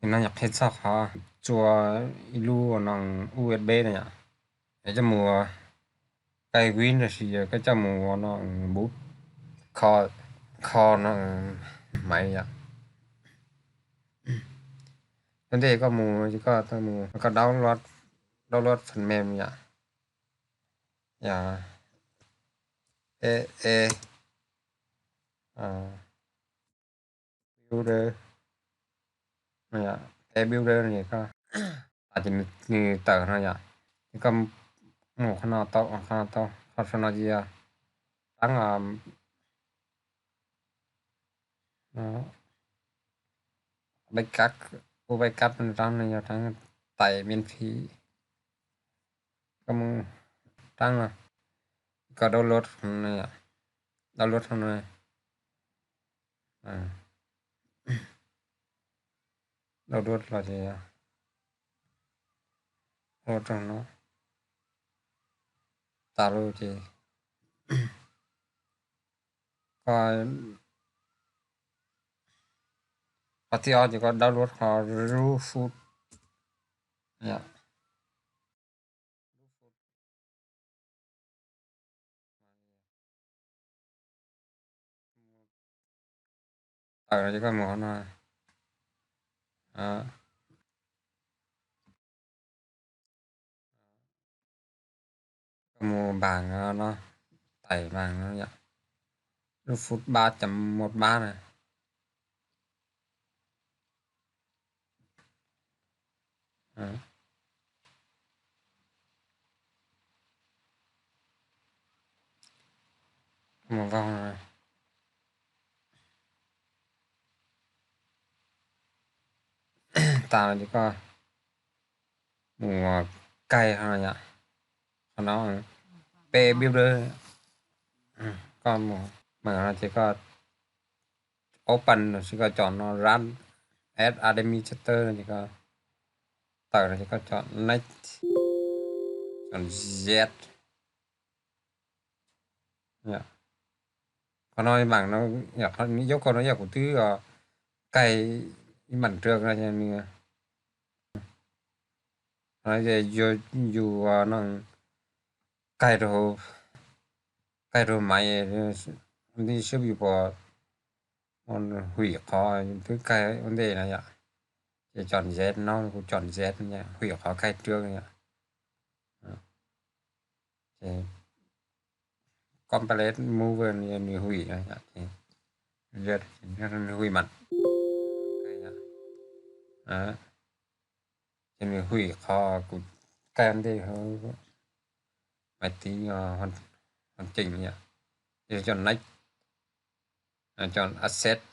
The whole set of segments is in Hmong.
No yog qhia txog qhov txua ib lub no U S B no yom. Yog coj mus cai Win los sis yog koj coj mus ua no boob kho, kho no maiv yom. Ua ntej koj mus ces koj mus koj download, download phần mềm yom. Yog e e builder, e builder no koj, ces nws tawm no yom. Ces koj mus qhov no tau, qhov no tau, qhov saum no ces yog rab backup, ua backup rab no yog rab tais miễn phí. Koj mus rab no, koj download, download no, download los ces ua rau no tas lawm ces koj, qhov thib ob ces koj download qhov root folder. Tawm no ces koj mus qhov no, koj mus npam no, tais npam no yom, lub fut ba chấm một ba na. Mus vau no. Tas no ces koj mus kaij ho no yom. Qhov no P builder, koj mus mam no ces koj open no ces koj chọn no run as administrator no ces koj tawm no ces koj chọn next, chọn yes. Qhov no mam no, yog qhov no yog kuv twb kaij ib mam rau no ces yus no kaij rau, kaij rau maiv li seb yus puas hwm qhov twb kaij ua ntej no yom. Ces chọn yes no, kuv chọn yes, hwm qhov kaij rau yom. Ces complete move no yog nws hwm no, nws hwm mas. Ces nws hwm qhov kuv kaij ua ntej hauv maiv tib hoàn chỉnh yom. Ces chọn next, chọn accept,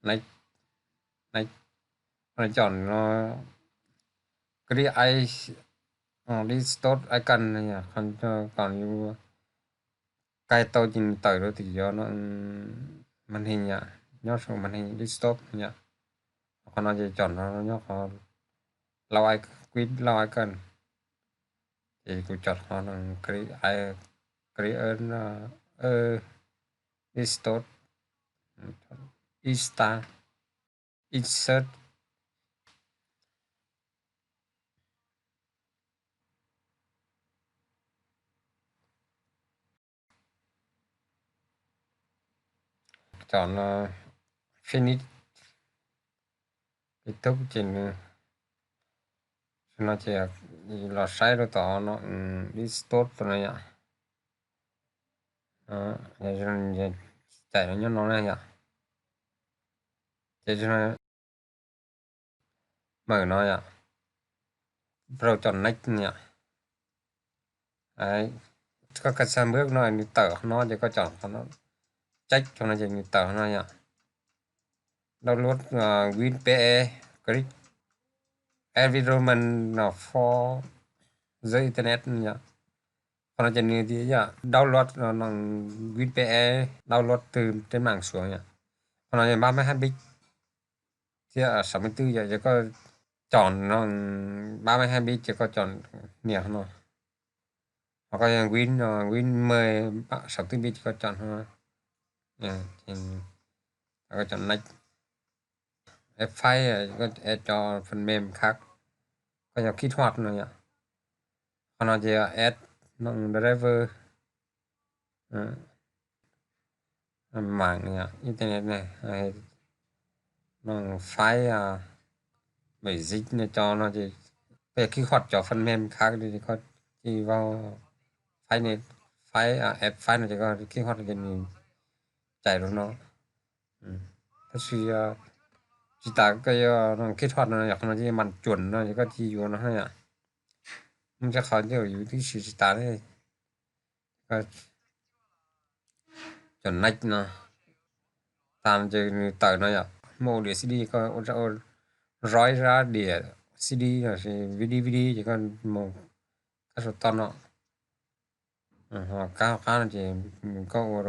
next, next, chọn no click restore icon yom, kom yus kaij tau ces nws tawm rau tim yus no màn hình yom, nyob saum màn hình desktop yom. Qhov no ces chọn no nyob qhov launch, quit launch icon. Ces kuv chọn qhov no clear, clear desktop, install, insert. Chọn no finish, kết thúc ces nws, no ces los saib rau tom no, desktop no yom. Caij no nyob no na yom. Ces no, mở no yom, rau chọn next yom. Koj kaij xa mbab no nws tawm qhov no ces koj chọn qhov no, check qhov no ces nws tawm qhov no yom. Download Win P E, click environment no for the internet yom. Qhov no ces nws tias yom download no Win P E, download từ trên mạng xuống yom. Qhov no yog ba mươi hai bit thiab sáu mươi tư yom, ces koj chọn no ba mươi hai bit ces koj chọn nias qhov no. Ho koj yog Win no, Win mười sáu mươi tư bit ces koj chọn qhov no. Koj chọn next. add file, koj add cov phần mềm khác, koj yog kích hoạt no yom. Qhov no ces add no driver mạng, internet này, no file, bảy dịch no, cov no ces koj yog kích hoạt cov phần mềm khác li, koj ci vào file này, file, add file no ces koj kích hoạt ces nws chạy rau no. Tab sis tsis tas koj yuav no kích hoạt no, yog qhov no ces mạng chuẩn no ces koj ci yuav no yom. Muaj tej qhov ces yus twb siv tsis tas li. Cov next no tas ces nws tawm no yom, muaj ua diam C D, koj ua rau ua rau ua diam C D los sis D V D ces koj mus kab sau toj no. Ho kab hauv qab no ces koj ua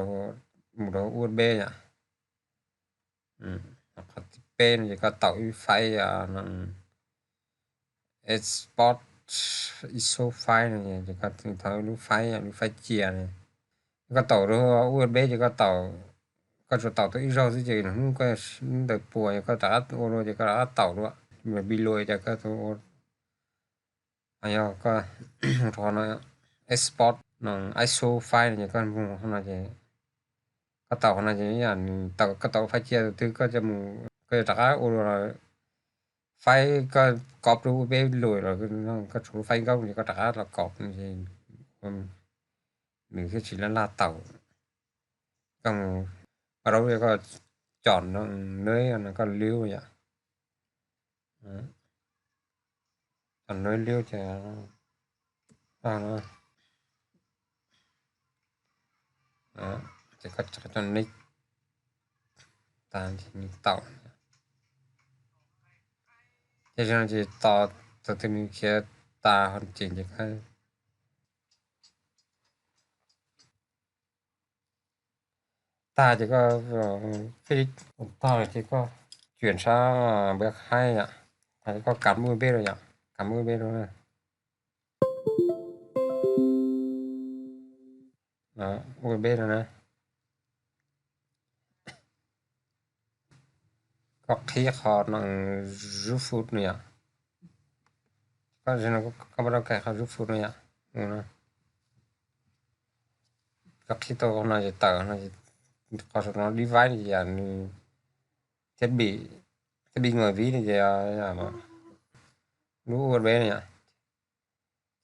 mus rau U S B yom. Qhov thib peb no ces koj tau ib file no export ISO file no ces koj tau ib lub file, lub file cia no. Koj tau rau U S B ces koj tau, koj tsuas tau tau ib zaug xwb ces hnub koj ntawd puas ces koj rov qab ua dua ces koj rov qab tau dua. Bi lus ces koj tau ua, yog koj rau qhov no export no ISO file no ces koj mus qhov no ces koj tau qhov no ces yam nws tau, koj tau file cia tus twg koj mus, koj yuav rov qab ua dua los file koj copy rau U S B lawm los koj tshuav lub file nkauj ces koj rov qab los copy ces nws thiaj tsis laj laj tau. Koj mus pab rau koj chọn no, nws no koj liub yom. Chọn nối liub ces ces koj chọn next tas ces nws tau. Ces no ces tos thaum twg nws khiav tas hoàn chỉnh ces koj tag ces koj finish tag ces koj chuyển sang bước hai yom. Tag ces koj cắm U S B rau yom, cắm U S B rau. U S B rau na. Koj qhib qhov no, rút footer no yom. Koj, koj pab rau kais qhov rút footer no yom. Koj qhib tau qhov no ces tawm no, qhov saum no device no ces yog nws thiết bị, thiết bị người ví no ces lub U S B no yom.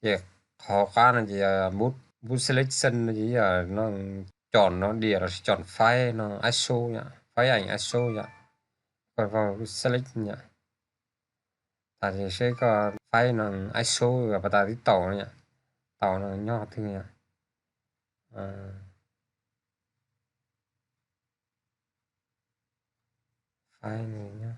Ces qhov qab no ces boot, boot selection no ces yog no chọn no đĩa los sis chọn file no ISO yom, file ảnh ISO yom. Koj vào select yom. Tas ces seb koj file no ISO pas tas twb tau no yom, tau no nyob qhov twg yom. File no nyob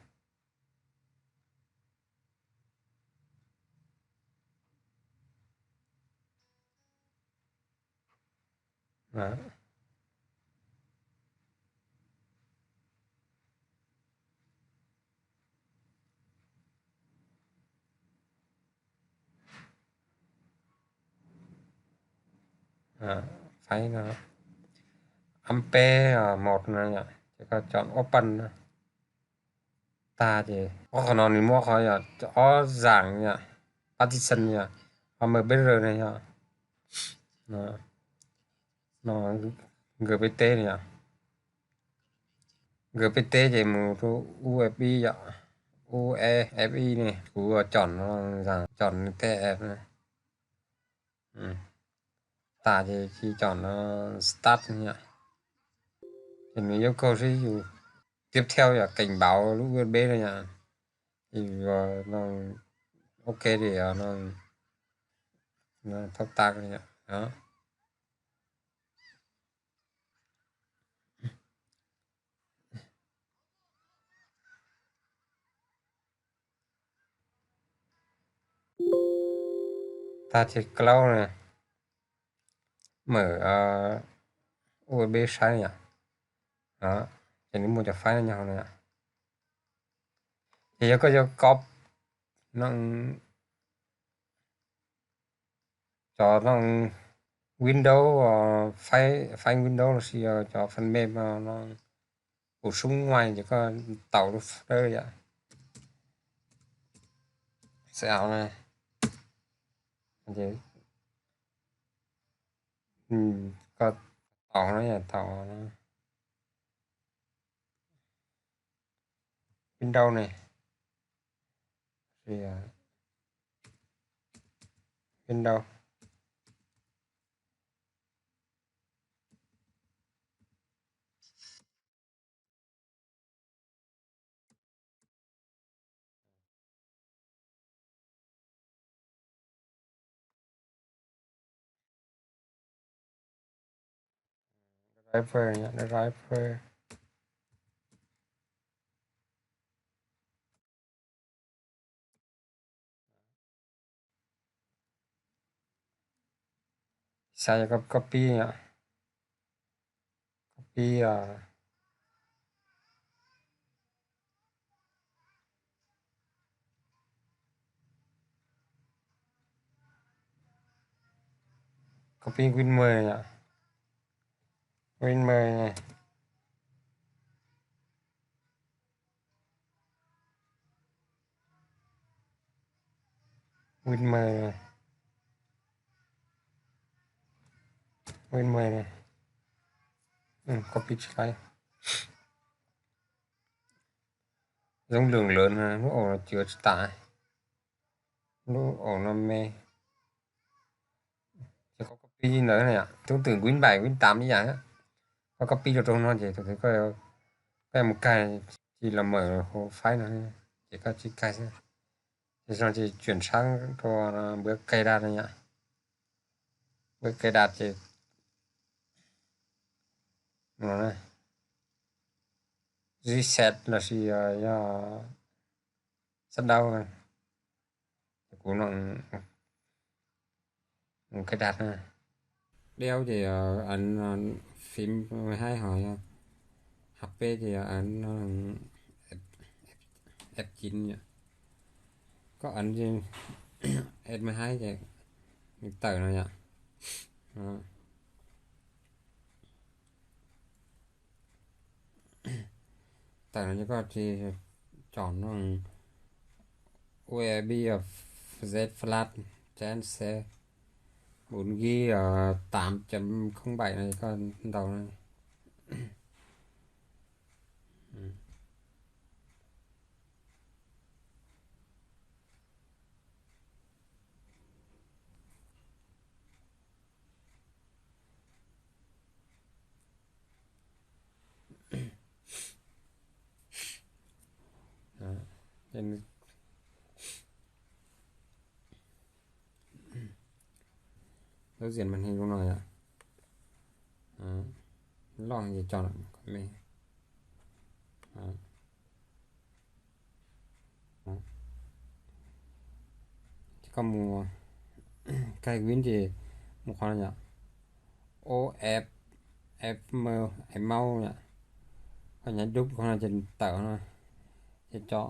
file no mp một no yom, ces koj chọn open no. Tag ces ob qhov no nws muab qhov yog ob zaam yom, partition yom, qhov mb b r no yog no, G P T no yog, G P T ces mus rau U F I yom, U E F I ne, kuv chọn no, chọn T F ne. Tas ces ci chọn no start yom. Ces nws yuav kaug seb yus tiếp theo yog cảnh báo lub U S B no yom. Ces yus no ok li no, thao tác li yom. Tag ces close na, mở U S B saib yom. Ces nws muaj cov file no nyob hauv no yom. Ces yog koj yuav copy no, cov no Windows, file, file Windows los sis yog cov phần mềm no, ua sub nguai ces koj tau lub folder yom. Xav na, ces koj tau no yom, tau no. Windows ne, Windows. Driver, driver. Xav yog koj copy yom, copy, copy Windows yom, Windows. Windows, Windows, copy tsis laib. Giống lượng lớn, lub aum no cua tsis tas, lub aum no me. Ces koj copy ntawd na yom, tus twg Win bảy, Win tám ib yam, koj copy rau rau no ces tus twg koj mus kag, tsis los mawm hauv file no, ces koj tsis kag xwb. Ces no ces chuyển sang rau npawb cài đặt no yom, npawb cài đặt ces reset lossis yog xóa đau, ces kuv no mus cài đặt na. Đéo ces ấn phím mười hai, ho yog H P ces ấn F chín yom. Koj ấn F mười hai ces nws tawm no yom. Tawm no ces koj tsom no U S B Z flash, chén xe bốn gig tám chấm không bảy no koj ntaus no. Đối diện màn hình no yom. Loj ces tso me. Ces koj mus kag Win ces mus qhov no yom, O F, F M, F mauj yom. Koj nyav dub qhov no ces tawm no, ces tso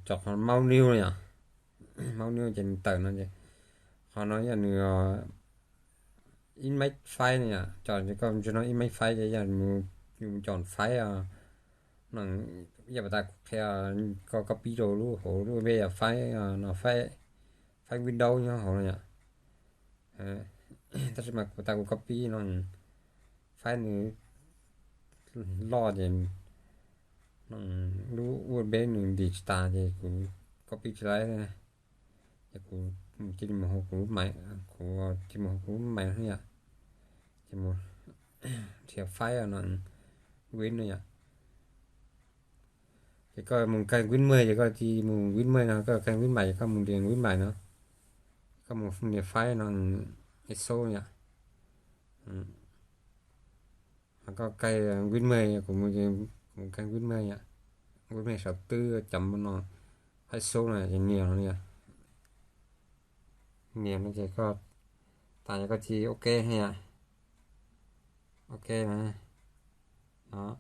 tso qhov mauj new no yom. Mauj new ces nws tawm no ces qhov no yog nws image file no yom. Tso ces koj mus tso no image file ces yog mus, yus mus tsom file no, yog pas tas kuv qhia, koj copy rau lub hauv lub U S B yog file no, file, file Windows nyob hauv no yom. Tab sis mas kuv tas kuv copy no, file nws loj ces lub U S B nws ntim tsis tas ces kuv copy tsis laib. Ces kuv cia li mus hauv kuv lub máy, kuv cia li mus hauv kuv lub máy no yom. Ces mus nrhiav file no, Win no yom. Ces koj mus kag Win mười ces koj cia li mus Win mười no, koj kag Win bảy ces koj mus nias Win bảy no. Koj mus nias file no, Excel yom. Ho koj kag Win mười, kuv mus, kuv kag Win mười yom. Win mười sáu tư chấm no, Excel no ces nias no yom. Nias no ces koj, tas ces koj cia li OK no yom. OK no. Đó.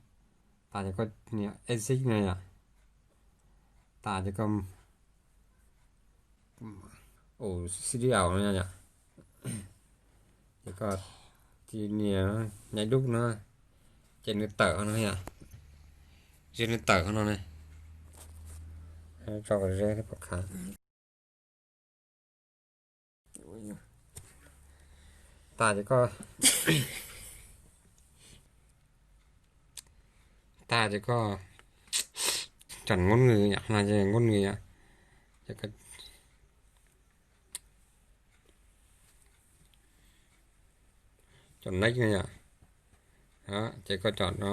Tas ces koj nias exit no yom. Tas ces koj, ua C D out no yom. Ces koj Tis nias nyav dub no, ces nws tawm qhov no yom. Ze nws tawm qhov no ne, tso kom ze thiab pom khav. Tas ces koj, tas ces koj chọn ngôn ngữ yom, no ces ngôn ngữ yom. Ces koj chọn next no yom. Ces koj chọn no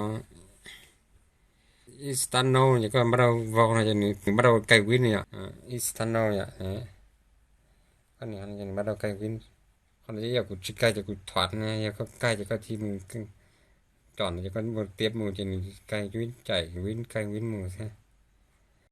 instano, ces koj bắt đầu vào no ces nws, nws bắt đầu cài Win no yom. Instano yom. Koj nias no ces nws bắt đầu cài Win. Qhov no ces yog kuv tsis cài ces kuv thoát no, yog koj cài ces koj cia li mus chọn no ces koj mus tiếp mus ces nws cài Win, cài Win, cài Win mus thiab.